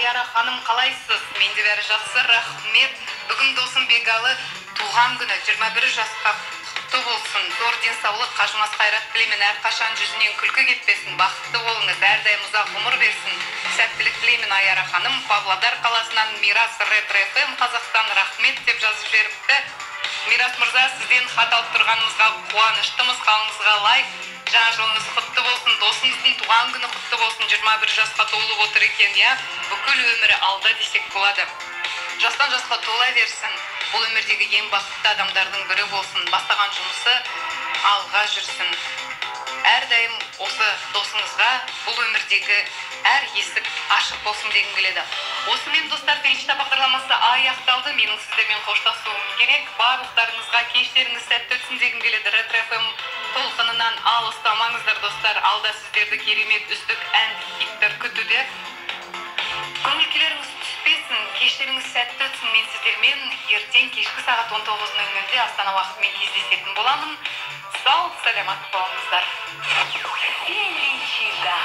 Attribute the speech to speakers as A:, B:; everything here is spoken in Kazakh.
A: Аяра ханым, қалайсыз? Менде бәрі жақсы, рахмет. Бүгін досым Бегалы туған күні, 21 жасқа құтты болсын. Зор денсаулық, қажымас қайрат тілеймін. Әрқашан жүзінен күлкі кетпесін. Бақытты болыңыз, әрдайым ұзақ ғұмыр берсін. Сәттілік тілеймін, Аяра ханым. Павлодар қаласынан Мирас, Ретро ФМ Қазақстан, рахмет деп жазып жіберіпті. Мирас мырза, сізден хат алып тұрғанымызға қуаныштымыз. Қалыңыз қалай? Жаңа жылыңыз құтты болсын, досыңыздың туған күні құтты болсын, 21 жасқа толып отыр екен, иә? Бүкіл өмірі алда десек болады. Жастан жасқа тола берсін. Бұл өмірдегі ең бақытты адамдардың бірі болсын. Бастаған жұмысы алға жүрсін. Әрдайым осы досыңызға бұл өмірдегі әр есік ашық болсын дегім келеді. Осымен, достар, Феличита бағдарламасы аяқталды. Менің сіздермен қоштасуым керек. Барлықтарыңызға кештеріңіз сәтті өтсін дегім келеді. Ретро ФМ толқынынан алыстамаңыздар, достар. Алда сіздерді керемет үздік ән хиттер күтуде. Көңіл күйлеріңіз түспесін, кештеріңіз сәтті өтсін. Мен сіздермен ертең кешкі сағат 19:00-де Астана уақытымен кездесетін боламын. Сау саламат болыңыздар.
B: Феличита.